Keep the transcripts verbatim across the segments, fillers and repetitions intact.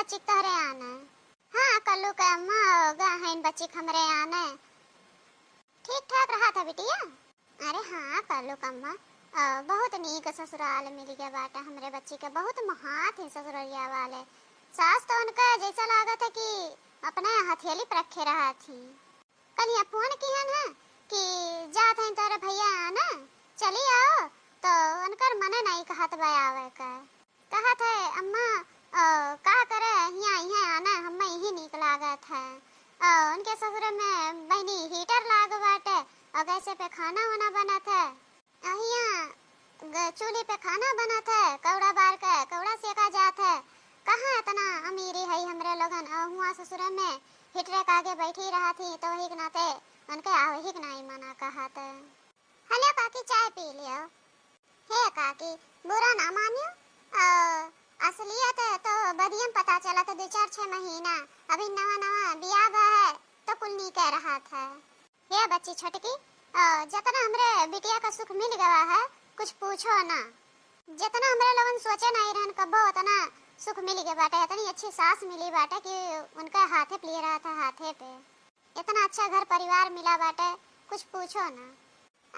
बच्ची तोहरे आने। हाँ, कल्लू के अम्मा, गए हैं बच्ची हमरे आने। ठीक ठाक रहत है बिटिया? अरे हाँ, कल्लू के अम्मा, अ, बहुत नीक ससुराल मिल गया बाटे हमरे बच्ची के, बहुत महात ही ससुररिया वाले। सास तो उनका जैसा लागत है कि अपने हथेली पर रखे रहत ही। कलिया फोन किहन है कि जात हैं तोरे भैया आने, चली आओ, तो उनकर मने नहीं कहत बा आवे का। कहत है, "अम्मा, अ, का करे, हियाँ, हियाँ आना, हम्मे यही नीक लागत है। अ, उनके ससुरे में बहिनी हीटर लाग बाटे, और गैसे पे खाना वाना बनत है। अ, हियाँ ग-, चूल्ही पे खाना बनत है, कौड़ा बार के, कौड़ा सेका जात है। कहाँ इतना अमीरी है हमरे लोगन, और हुआँ ससुरे में हीटरे के आगे बैठी रहत ही, तो वही के नाते उनके आवही के नाई मना कहत है।" हेलो काकी, चाय पी लियो। हे काकी, बुरा ना मानियो, अ, असलियत तो बदियम पता चलत, दो चार छह महीना, अभी नवा नवा बियाह बा है, तो कुल नीके रहत है। हे बच्ची छोटकी, अ, जतना हमरे बिटिया का सुख मिल गवा है, कुछ पूछो ना। जितना हमरे लोगन सोचे नहीं रहन कब्बो, उतना सुख मिल गए बाटे, इतनी अच्छी सास मिली बाटे कि उनका हाथे पे लिए रहत है, हाथे पे। इतना अच्छा घर परिवार मिला बाटे, कुछ पूछो ना।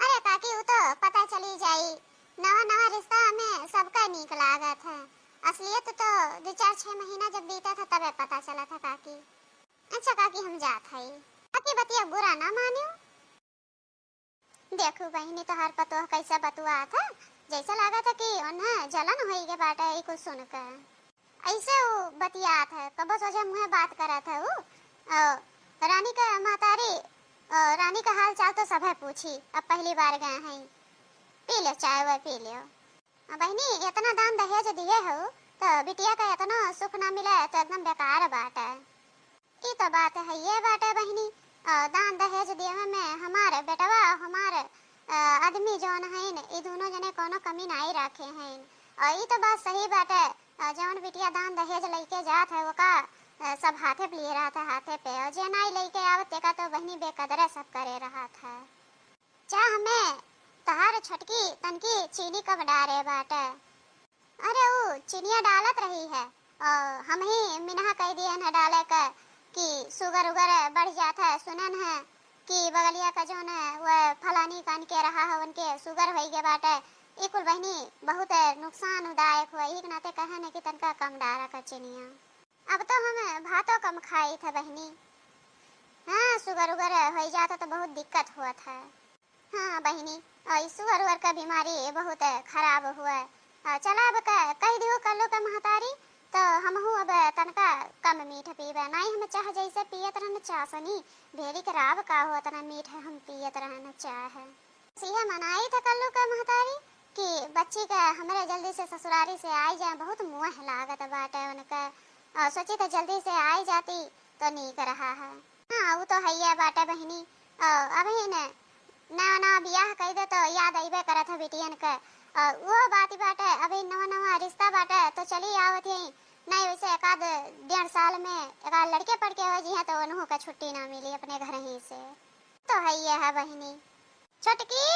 अरे काकी, उ तो पता चली जाई, नवा नवा रिश्ता में सबका नीक लागत है। असलियत तो दो चार छह महीना जब बीता था तबे पता चला था काकी। अच्छा काकी, हम जात हई, काकी बतिया बुरा ना मानियो। देखू बहिनी, तोहार पतोह कैसे बतुआत है, जैसे लागत है कि उन्हें जलन होई के बाटे ई कुछ सुन के। ऐसे उ बतियात है, कबो सोझे मुँहे बात करत है उ। अ, रानी के महतारी, अ, रानी का हाल चाल तो सभे पूछी, अब पहली बार गए हैं। पी ले चाय, वह पी लियो। अ, बहिनी, इतना दान दहेज दिए हो, तो बिटिया का इतना सुख ना मिले, तो एकदम बेकार बात है। ई तो बात हइये बाटे बहिनी, अ, दान दहेज देवे में हमार बेटवा अउर हमार, अ, आदमी जौन हइन, ई दुनो जने कौनो कमी नाई राखे हइन। अ, ई तो बात सही बाटे, अ, जौन बिटिया दान दहेज लइके जात है, ओका, अ, सब हाथे पे लिए रहत है, हाथे पे, अउर जे नाई लइके आवत, तेका तो बहिनी बेकदरे सब करे रहत है। चाह में तहार छोटकी तनकी चीनी कम डारे बाटे। अरे, ऊ चिनिया डालत रही है, और हम ही मिनहा कह दिए हैं डाले का कि sugar उगर बढ़ जात है। सुनन है कि बगलिया का जौन है, वह फलानी कान के रहा है, उनके sugar होई गए बाटे। ई कुल बहिनी बहुत नुकसानदायक हुआ, यही के नाते कहे न कि तनका कम डारा का चिनिया। अब तो हम भातो कम खाई थे बहिनी। हाँ, sugar उगर होई जात है तो बहुत दिक्कत हुआ था। हाँ बहिनी, अ, ई sugar उगर का बीमारी बहुत खराब हुआ। अ, चला अब क-, कह दियो कल्लू का महतारी, तो हमहू अब तनका कम मीठ पीबे। नाई हम चाह जैसे पियत रहन चासनी, भेरी के राब का हो, इतना मीठ हम पियत रहन चाह। सीहे मनाई था कल्लू का महतारी कि बच्ची का हमरे जल्दी से ससुरारी से आई जाए, बहुत मुँह लागत बाटे उनका। अ, सोची तो जल्दी से आई जाती तो नीक रहा है। हाँ, उ तो हइये बाटे बहिनी। अ, अबहिन नवा नवा बियाह कई दे तो याद अइबे करत है बिटियन के। अ, वो बात बाटे, अभी नवा नवा रिश्ता बाटे तो चली आवत ही। नहीं वैसे एक आध डेढ़ साल में एक आध लड़के पड़के हो जी हैं तो उन्हों का छुट्टी ना मिली अपने घर ही से। तो हइये है बहिनी। छोटकी,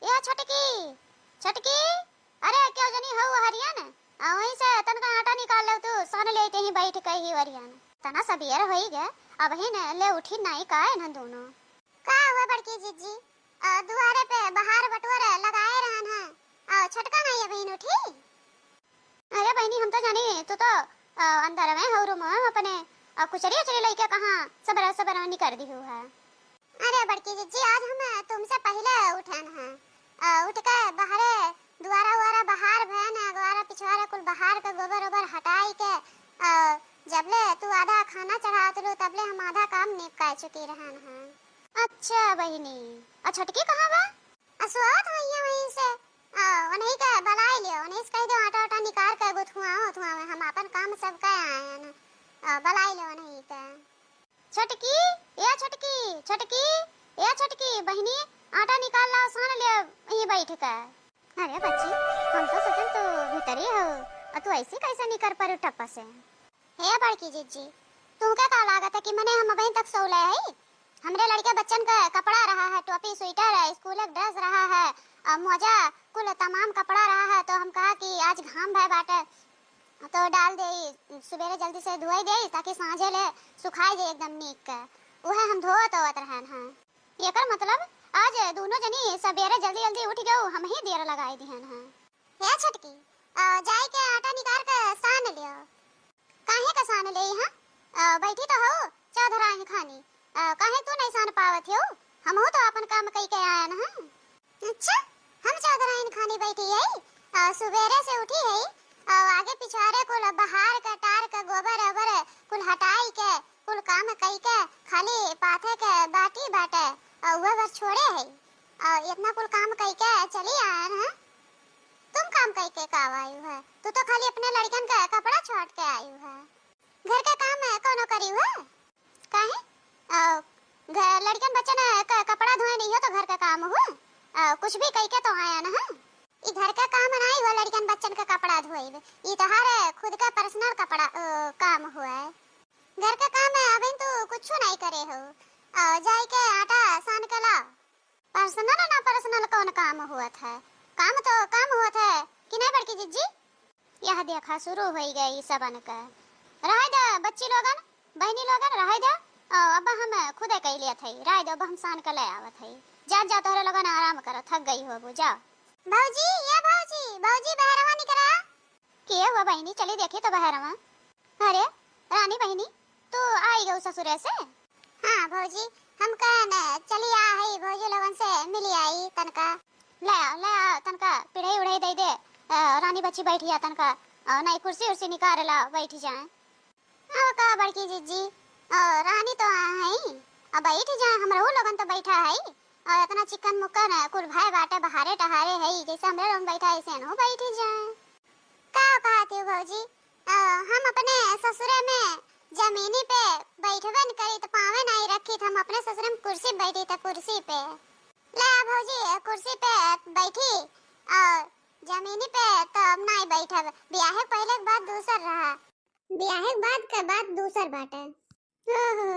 ए छोटकी, छोटकी, अरे क्यों जनी हऊ हरियन? आ वहीं से तनका आटा निकाल ले तू, सान ले ते ही बैठ के ही हरियन। तना सबेर होई गए, अबहिन ले उठी नाई का एन्हन दुनो। का हुआ बड़की जिज्जी? अ, दुआरे पे बहार बटोर लगाए रहन है। अ, छोटका नाई अबहिन उठी? अरे बहिनी, हम तो जानी तू तो, अ, अंदर में हऊ रूम में अपने, अ, कुचरी उचरी लइके कहाँ सबेरे सबेरे निकर दिहू है। अरे बड़की जिज्जी, आज हम तुमसे पहिले उठन हैं। अ, उठ के बहरे दुआरा उआरा बहार भयन, अगवारा पिछवारा कुल बहार के गोबर ओबर हटाई के, अ, जबले तू आधा खाना चढ़ावत रहू, तबले हम आधा काम निपटाए चुकी रहन हैं। अच्छा बहिनी, आ छोटकी कहाँ बा? आ सोवत होइहैं वहीं से। अ, उन्हीं के बलाई लियो, उन्हीं से कह दो आटा उटा निकार के गुथुआओ, थुआवे, हम आपन काम सब कइ आयन। अ, बलाई लियो उन्हीं के। छोटकी, ए छोटकी, छोटकी, ए छोटकी, बहिनी, आटा निकाल लाओ, सान ले यहीं बैठ के। अरे बच्ची, हम तो सोचन तू भीतरी हो, और तू ऐसी कैसे निकर पड़ू टप्पा से? हे बड़की जिज्जी, तुमके का लागत है कि मने हम अबहीं तक सौले हई? हमरे लड़के बच्चन का कपड़ा रहा है, टोपी, स्वेटर, स्कूल के ड्रेस रहा है, और मोजा, कुल तमाम कपड़ा रहा है, तो हम कहा कि आज घाम भय बाटे, तो डाल देई, सुबेरे जल्दी से धोई देई, ताकि साँझे ले सुखाई जाए एकदम नीक के। उहे हम धोवत ओवत रहन हैं। एकर मतलब आज दोनों जनी सबेरे जल्दी जल्दी उठ गयो, हम ही देर लगाई दिहन हैं। हे छोटकी, अ, जाई के आटा निकार के सान लियो। काहे के सान लेई, हाँ? अ, बैठी तो हो चौधराइन खानी, अ, काहे तू नहीं सान पावत हो? हमहू तो अपन काम कई के आयन हैं। अच्छा, हम चौधराइन खानी बैठी है, अ, सुबेरे से उठी है, अ, आगे पिछारे कुल बहार के, टार के, गोबर ओबर कुल हटाई के, कुल काम कई के, खाली पाथे के बाटी बाटे, अ, उहे भर छोड़े है, अ, इतना कुल काम कई के चली आयन हैं। तुम काम कई के का आयु है? तू तो खाली अपने लड़कन का कपड़ा छाट के आयु है। घर का काम है, कौनो करियो है? काहे? अ, घ-, लड़कन बच्चन का कपड़ा धोए नहीं हो तो घर का काम हो? अ, कुछ भी कई के तो आयन हैं। ई घर का काम नहीं हो, लड़कन बच्चन का कपड़ा धोइब। ई तोहार खुद का पर्सनल कपड़ा, अ, काम हुआ है। घर का काम है, अभी तू कुछ नहीं करे हो। अ, जाई के आटा सान के लाओ। पर्सनल ना पर्सनल कौन काम होत है? काम तो काम होत है कि नहीं बड़की जिज्जी? यह देखा शुरू होई गई सबन का। रहे दे बच्ची लोगन, बहनी लोगन, रहे दे। ओ, अब हम खुदे कई लेत हई, रहे दे, अब हम सान के ले आवत हई। जा, जा, तोहरे लोगन आराम करो, थक गई होबू, जाओ। भौजी, ये भौजी, भौजी बहरवा निकरा। के हुआ बहिनी, चली देखी तो बहरवा। अरे रानी बहिनी, तू आई गऊ ससुरे से? हाँ भौजी, हम कहन चली आ हई भौजी लोगन से मिली आई तनका। ले आओ, ले आओ, तनका पिढ़ई उढ़ई दे दे। अ, रानी बच्ची बैठी है तनका, अ, नहीं कुर्सी उर्सी निकाल ला, बैठी जाए। अब का बड़की जिज्जी, अ, रानी तो आ हई, अब बैठ जाए, हमरहू लोगन तो बैठा हई। और इतना चिकन मुकन कुल भय बाटे, बहारे टहारे हई, जैसे हमरे लोगन बैठा ऐसे अनहू बैठी जाए। का कहत हो भौजी? अ, हम अपने ससुरे में जमीनी पे बैठबे न करी त पावे नहीं रखी, त हम अपने ससुरे में कुर्सी पे बैठी त कुर्सी पे। ले आ भौजी, कुर्सी पे बैठी और जमीनी पे तो हम नहीं बैठब। ब्याहे के पहले के बात दूसर रहा, ब्याहे के बाद के बात दूसर बाटे। ओहो,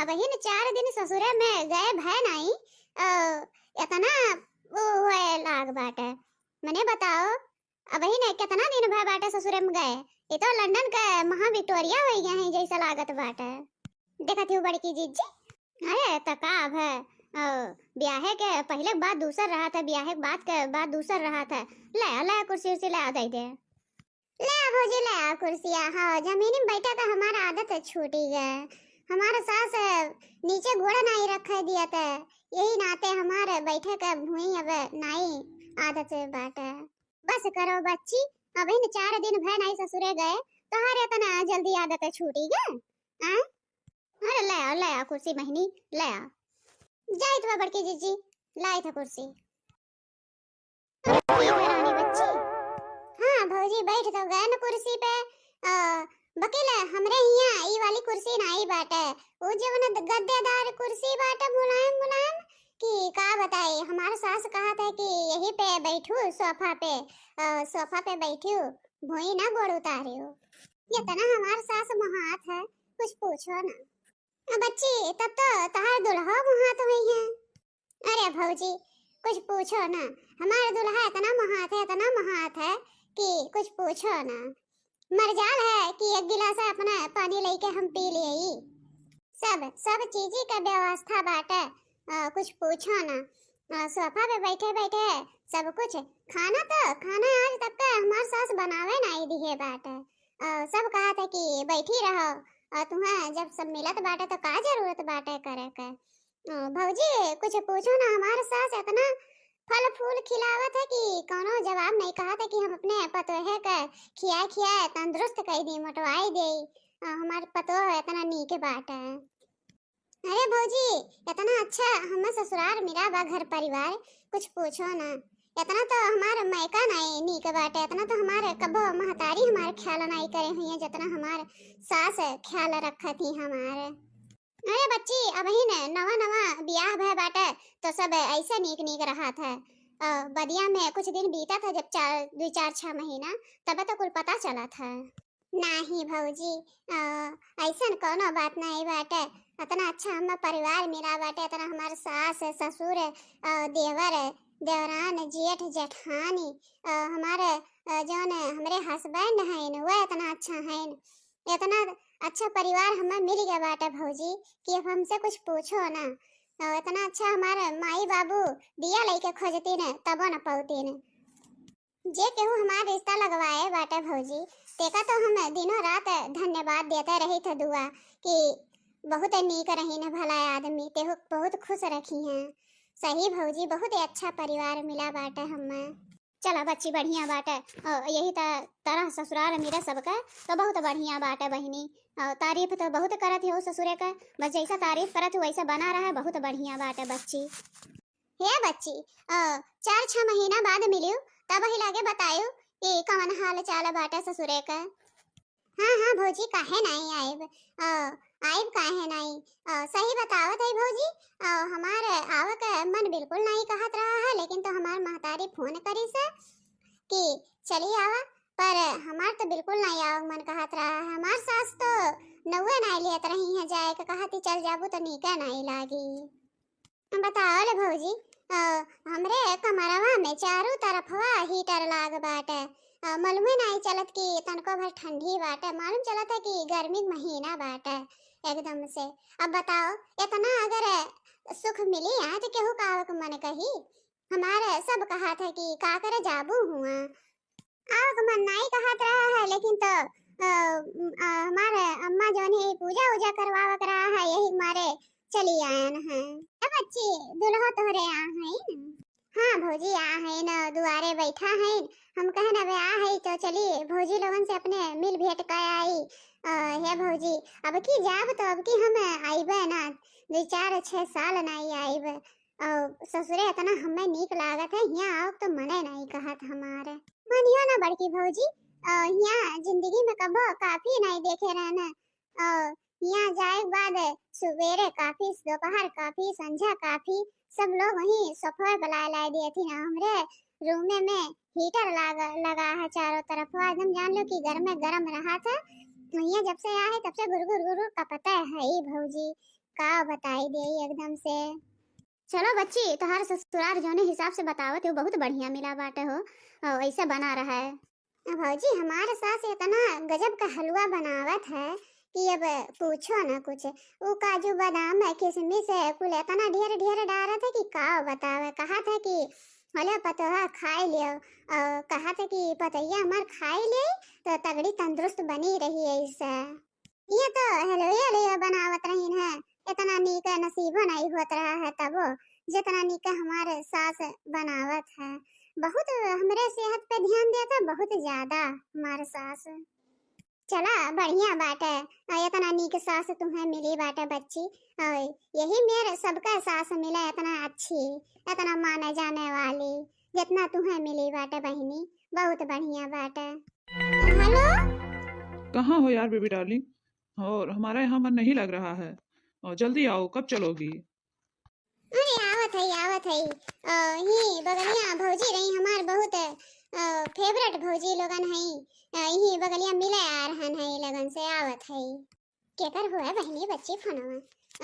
अबहिन चार दिन ससुरे में गए भय नाई, अ, इतना वो होए लाग बाटे। मने बताओ, अबहिन कितना दिन भय बाटे ससुरे में गए? ये तो लंदन के महा विक्टोरिया होई गए हैं जैसा लागत बाटे। देखत हूँ बड़की जिज्जी। अरे त का भय, अ, ब्याहे के पहले बात दूसर रहा था, ब्याहे के बाद के बात दूसर रहा था। ले आ, ले आ, कुर्सी उर्सी ले आ, दे दे। ले आ भौजी, ले आ कुर्सिया। हाँ, जमीनी में बैठा का हमारा आदत छूटी गए। हमारा सास नीचे गोड़ नाई रखे दिया त, यही नाते हमारे बैठे के भुई अब नाई आदत बाटे। बस करो बच्ची, अब इन चार दिन भय नाई ससुरे गए, तोहरे इतना जल्दी आदत छूटी गए? आय? अरे ले आ, ले आ कुर्सी बहिनी, ले आ। जाइत बा बड़की जिज्जी, लाइत है कुर्सी। अरे ठीक है रानी बच्ची। हाँ भौजी, बैठ तो गए न कुर्सी पे। अ, बकिल, हमरे हियाँ ई वाली कुर्सी नाई बाटे। उ जवन द-, गद्देदार कुर्सी बाटे, मुलायम मुलायम, कि का बताई, हमार सास कहत है कि यही पे बैठू सोफा पे, अ, सोफा पे बैठू, भुई ना गोड़ उतारियो। इतना हमार सास मोहात है, कुछ पूछो ना। अ, बच्ची, तब तो तहार दुल्हो मोहात हुई है। अरे भौजी, कुछ पूछो ना, हमार दुल्हा इतना मोहात है, इतना मोहात है कि कुछ पूछो ना। मरजाल है कि एक गिलास अपना पानी लेके हम पी लिए। सब, सब चीजी का व्यवस्था बाटे, अ, कुछ पूछो ना। अ, सोफा पे बैठे बैठे सब कुछ, खाना तो, खाना आज तक का हमार सास बनावे नाई दिहे बाटे। अ, सब कहत है कि बैठी रहो, अ, तुम्हें जब सब मिलत बाटे तो का जरूरत बाटे करे के? अ, भौजी, कुछ पूछो ना, हमार सास इतना फल फूल खिलावत है कि कौनो जवाब नहीं। कहत है कि हम अपने पतोहे के खिया खिया तंदुरुस्त कई दी, मोटवाई दे। अ, हमार पतोह इतना नीक बाटे। अरे भौजी, इतना अच्छा हमें ससुराल मिला बा, घर परिवार, कुछ पूछो ना। इतना तो हमार मायका नहीं नीक बाटे, इतना तो हमार कबो महतारी हमार ख्याल नहीं करे हुई है, जितना हमार सास ख्याल रखत ही हमार। अरे बच्ची, अबहिन नवा नवा बियाह भय बाटे, तो सब ऐसे नीक नीक रहत है। अ, बदिया में कुछ दिन बीतत है, जब चार, दो चार छह महीना, तब तो कुल पता चलत है। नाही भौजी, अ, ऐसन कौनो बात नहीं बाटे। इतना अच्छा हमार परिवार मिला बाटे, इतना हमार सास, ससुर, अ, देवर, देवरान, जेठ, जेठानी, अ, हमारे अ, जौन हमरे husband हईन, वो इतना अच्छा हईन, इतना अच्छा परिवार हमें मिल गया बाटे भौजी कि अब हमसे कुछ पूछो ना। और इतना अच्छा हमारे माई बाबू बिया लइके खोजतीन, तबो न पउतीन। जे केहू हमार रिश्ता लगवाए बाटे भौजी, तेका तो हम दिनों रात धन्यवाद देते रही थे दुआ कि बहुत नीक रहीन, भला आदमी, तेहू बहुत खुश रखी हैं। सही भौजी, बहुत ही अच्छा परिवार मिला बाटे हमें। चला बच्ची, बढ़िया बाटे। अ, यही त-, तरह ससुराल मिले सबके, तो बहुत बढ़िया बाटे बहिनी। अ, तारीफ तो बहुत करत हो ससुरे के, बस जैसा तारीफ करत हो वैसा बना रहे, बहुत बढ़िया बाटे बच्ची। हे बच्ची, अ, चार छह महीना बाद मिलियो, तब ही लागे बतायो कि कवन हाल चाल बाटे ससुरे के। हाँ, हाँ भौजी, काहे नाई आइब? अ, आइब काहे नाई? अ, सही बतावत है भौजी, अ, हमार आवे के मन बिल्कुल नाई कहत रहा है, लेकिन तो हमार महतारी फोन करी से कि चली आवा, पर हमार तो बिल्कुल नाई आवे के मन कहत रहा है। हमार सास तो नौवे नाई लेत रही है जाए के, कहती चल जाबू तो नीके नाई लागी। बताओ ले भौजी, अ, हमरे कमरवा में चारों तरफवा heater लाग बाटे। अ, मालूमे नाई चलत कि तनको भर ठंडी बाटे, मालूम चलत है कि गर्मी के महीना बाटे एकदम से। अब बताओ, इतना अगर सुख मिली है तो केहू का आवे के मन कही? हमारे सब कहा था कि का करे जाबू हुआ, आवे के मन नाई कहत रहा है, लेकिन तो, अ, अ, हमारे अम्मा जौन है पूजा उजा करवावे के रहा है, यही मारे चली आयन है। ए बच्ची, दुल्हा तोहरे आ है न? हाँ भौजी, आ है न, दुआरे बैठा है। हम कहन अबे आ है तो चली भौजी लोगन से अपने मिल भेंट कर आई। अ, हे भौजी, अब की जाब तो अब की हम आइबे ना, दो चार छह साल नाई आइबे। अ, ससुरे इतना हमें नीक लागत है, हियाँ आओ तो मने नहीं कहत हमारे। मनियो ना बड़की भौजी, अ, हियाँ जिंदगी में कबो काफी नहीं देखे रहने। अ, हियाँ जाए के बाद सुबेरे काफी, दोपहर काफी, संझा काफी, सब लोग वहीं सोफे पे लाए लाए दिए थी ना। हमरे रूमे में heater लाग-, लगा है चारों तरफ, वो एकदम जान लो कि घर में गरम रहा था। हियाँ जब से आए तब से गुर गुर गुर गुर कपते है ई भौजी, का बताई दे एकदम से। चलो बच्ची, तोहार ससुरार जौने हिसाब से बतावत हो, बहुत बढ़िया मिला बाटे हो, अ, ऐसे बना रहा है। अ, भौजी, हमार सास इतना गजब का हलवा बनावत है कि अब पूछो ना कुछ। उ काजू, बादाम, किशमिश, कुल इतना ढेर ढेर डालत है कि का बतावे। कहा था कि "हलो पतोहा, खाई लियो", अ, कहा था कि "पतोहिया हमार खाई ले तो तगड़ी तंदुरुस्त बनी रही है इससे।" ये तो हलवे हलवे बनावत रहीन है, इतना नीक नसीबो नहीं होत रहा है तबो, जितना नीक हमारे सास बनावत है। बहुत हमरे सेहत पे ध्यान देता, बहुत ज्यादा हमारे सास। चला, बढ़िया बाटे, आ, इतना नीक सास तुम्हें मिली बाटे बच्ची, आ, यही मेर सबका सास मिले इतना अच्छी, इतना माने जाने वाली, जितना तुम्हें मिली बाटे बहिनी, बहुत बढ़िया बाटे। हेलो। कहाँ हो यार baby darling? और हमारा यहाँ मन नहीं लग रहा है। और जल्दी आओ, कब चलोगी? अरे आवत है, आवत है। अ, ही बगलिया भौजी रही हमार बहुत, अ, favourite भौजी लोगन है। अ, ही बगलिया मिले आ रहन है, लगन से आवत है। केकर हुआ बहिनी बच्ची फोनवा?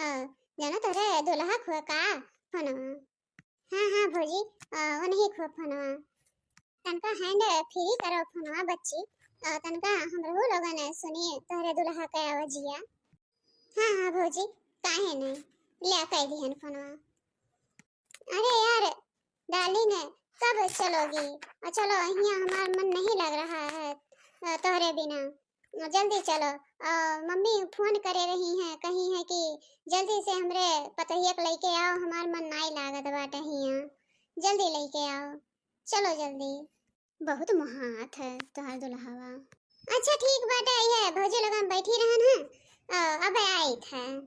अ, जानो तोरे दुल्हा हुआ का फोनवा? हाँ, हाँ भौजी, अ, उन्हीं को फोनवा। तनका hand free करो फोनवा बच्ची, अ, तनका हमरहू लोगन सुनिए तोहरे दुल्हा के आवाजिया। हाँ, हाँ भौजी, काहे नहीं, ले कह दिहन फोनवा। अरे यार darling, कब चलोगी? अ, चलो, हियाँ हमार मन नहीं लग रहा है, अ, तोहरे बिना। जल्दी चलो। अ, मम्मी फोन करे रही हैं, कही हैं कि जल्दी से हमरे पतोहिया के लइके आओ, हमार मन नाई लागत बाटे हियाँ, जल्दी लइके आओ, चलो जल्दी। बहुत मोहात है तोहार दुल्हावा। अच्छा ठीक बाटे, ये भौजी लोगन बैठी रहन हैं, अ, अब आइत है।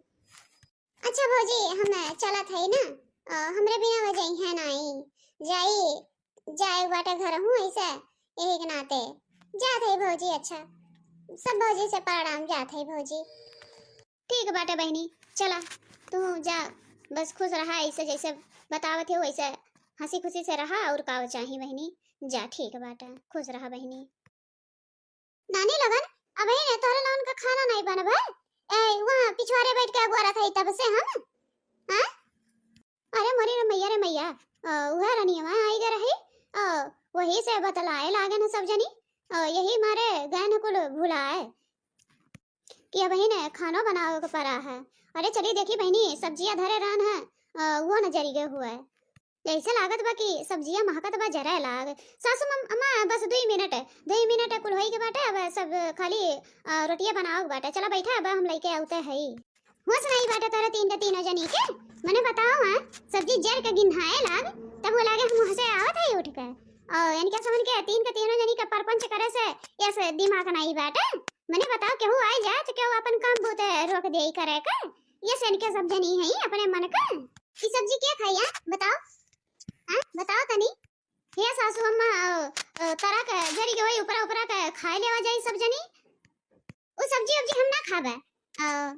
अच्छा भौजी, हम चलत हई ना, अ, हमरे बिना वो जइहें नाई। जाई, जाए बाटे घरहूँ ऐसे, यही के नाते। जात हई भौजी, अच्छा। सब भौजी से प्रणाम, जात हई भौजी। ठीक बाटे बहिनी, चला, तू जा, बस खुश रहा, ऐसे जैसे बतावत हो वैसे हँसी खुशी से रहा, और का चाही बहिनी। जा, ठीक बाटे, खुश रहा बहिनी। नानी लोगन, अबही ने तोहरे लोगन का खाना नहीं बनबे? ए, वहाँ पिछवारे बैठ के अगुआरत है तब से हम, हाँ? अरे मोरी रे मैया रे मैया, अ, उहे रनिया आई दे रही, अ, वही से बतलाए लागे न सब जनी, और यही मारे गए न कुल भुलाए कि अब ही ने खानो बनावे के परा है। अरे चली देखी बहिनी, सब्जिया धरे रहन है, अ, वो न जरी गए हुआ है। जैसे लागत बा कि सब्जिया महकत बा, जरे लाग। सासू मम-, अम्मा, बस दुई मिनट, दुई मिनट कुल होई के बाटे, अब सब खाली, अ, रोटिया बनावे के बाटे। चला बैठा, अब हम लइके आवते हई। होश नहीं बाटे तोरे तीन के तीनों जनी के। मने बताओ, हाँ, सब्जी जर के गिन्हाए लाग, तब वो लागे हम वहाँ से आवत है उठ के। और इनके समझ के तीन के तीनों जनी के परपंच करे से, ये से दिमाग नहीं बाटे। मने बताओ, केहू आई जाए तो केहू अपन काम बूते रोक दे करे के? ये से इनके सब जनी है अपने मन के। ई सब्जी के खाई, हाँ? बताओ, हाँ, बताओ तनी। हे सासू अम्मा, अ, अ, तरा के जरी के वही ऊपरा ऊपरा के खाए लेवा जाई सब जनी। उ सब्जी उब्जी हम ना खाबे। अ,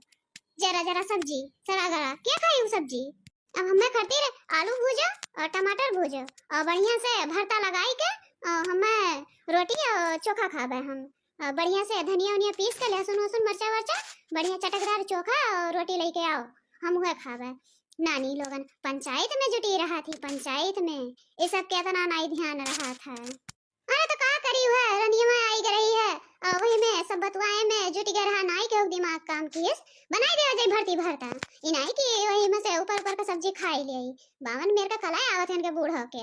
जरा जरा सब्जी, सड़ा गला, के खाई उ सब्जी? अब हमें खातिर आलू भूजो और टमाटर भूजो और बढ़िया से भरता लगाई के, अ, हमें रोटी और चोखा खाबे हम। अ, बढ़िया से धनिया उनिया पीस के, लहसुन वहसुन, मरचा वर्चा, बढ़िया चटकदार चोखा और रोटी लेके आओ, हम उहे खाबे। नानी लोगन पंचायत में जुटी रहा थी, पंचायत में ये सब के इतना नाई ध्यान रहा था। अरे तो का करी, उहे रनियवा आई के रही है, अ, वही में सब बतुआए में जुट गए रहा, नाई के दिमाग काम किस, बनाई दे जाई भरती भरता। ई नाई कि वही में से ऊपर ऊपर का सब्जी खाई ले। बावन मेर का कलाई आवत है इनके बूढ़ होके।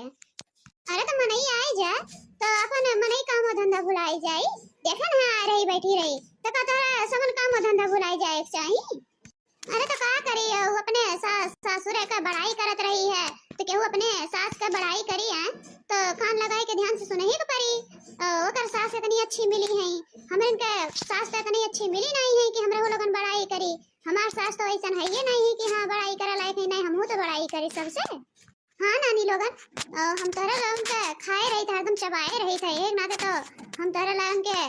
अरे तो मनई आई जा, तो अपन मनई काम धंधा भुलाई जाई। देखे ना आ रही बैठी रही, तो का तोरा समन काम धंधा भुलाई जाए के चाही? अरे तो का करी, उ अपने सास ससुर के बड़ाई करत रही है, तो केहू अपने सास के बड़ाई करी है, तो कान लगाई के ध्यान से सुनही के परी। अ, ओकर सास इतनी अच्छी मिली है, हमरे इनके सास तो इतनी अच्छी मिली नहीं है कि हमरे वो लोगन बड़ाई करी। हमार सास तो ऐसन है ये नहीं है कि हाँ, बड़ाई करे लायक ही नहीं, हमहू तो बड़ाई करी सबसे। हाँ नानी लोगन, अ, हम तोहरे लोगन के खाए रही थे, हरदम चबाए रही थे, एक नाते तो हम तोहरे लोगन के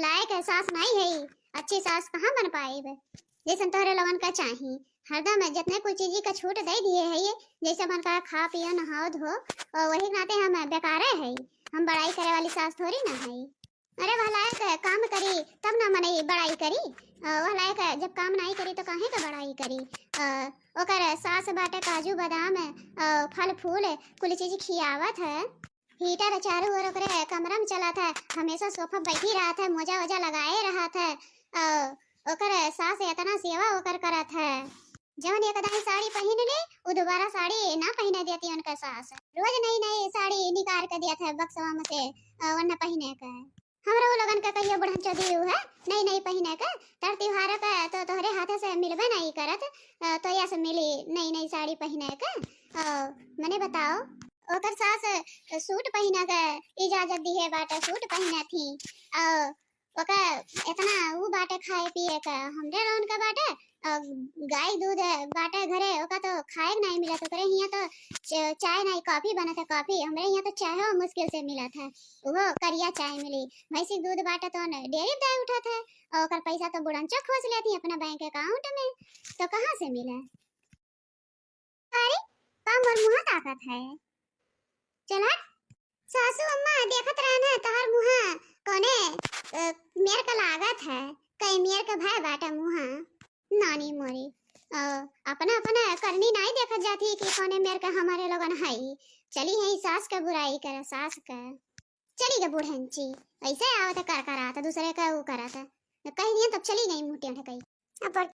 लायक सास नहीं है, अच्छी सास कहाँ बन पाई बे? जैसन तोहरे लोगन का चाही, हरदम जितने कुल चीजी का छूट दे दिए है ये, जैसे मन का खा पियो नहाओ धो, और वही नाते हम बेकारे है, हम बड़ाई करे वाली सास थोड़ी ना है। अरे वह लायक काम करी तब ना मनई बड़ाई करी, अ, वह लायक जब काम नाई करी तो काहे का बड़ाई करी? अ, ओकर सास बाटे काजू बादाम, अ, फल फूल कुल चीज खियावत है। हीटर चारों ओर ओकरे कमरा में चलत है, हमेशा सोफा बैठी रहत है, मोजा वोजा लगाए रहत है। अ, ओकर सास इतना सेवा ओकर करत है। जवन एक दाई साड़ी पहिन ले, उ दोबारा साड़ी ना पहिने देती उनका सास। रोज नई नई साड़ी निकाल के देत है बक्सवा में से, अ, वरना पहिने के। हमरा वो लोगन के कहियो बुढ़न चोदी है, नई नई पहिने के। तर त्योहार के तो तोहरे हाथे से मिलबे नहीं करत, अ, तो या से मिली नई नई साड़ी पहिने के। अ, मने बताओ, ओकर सास सूट पहिने के इजाजत दिहे बाटे, सूट पहिने थी। अ, ओका इतना ऊ बाटे खाए पिए का, हमरे लोगन का बाटे, अ, गाय दूध बाटे घरे, ओका तो खाए के नहीं मिलत, ओकरे हियाँ तो च-, चाय नहीं, कॉफी बनत है, कॉफी। हमरे हियाँ तो चाय हो मुश्किल से मिलत है, वो करिया चाय मिली। भैंसी के दूध बाटे तो न डेयरी दाई उठत है, और ओकर पैसा तो बुढ़न चोक खोस लेती अपना बैंक अकाउंट में, तो कहाँ से मिले? अरे, का मोर मुँह ताकत है? चल हट। सासू अम्मा, देखत रहन है तोहर मुँह कौने, अ, मेर का लागत है, कई मेर का भय बाटा मुँह। नानी मोरी, अ, अपना, अपना करनी नाई देखत जाती कि कौने मेर का हमारे लोगन हई। चली है सास का बुराई करे, सास का। चली गे बुढ़ंची, ऐसे आवत है कर करात, दूसरे का ऊ करत है। कह दिए तब चली गई मुँह टेढ़ कई। अब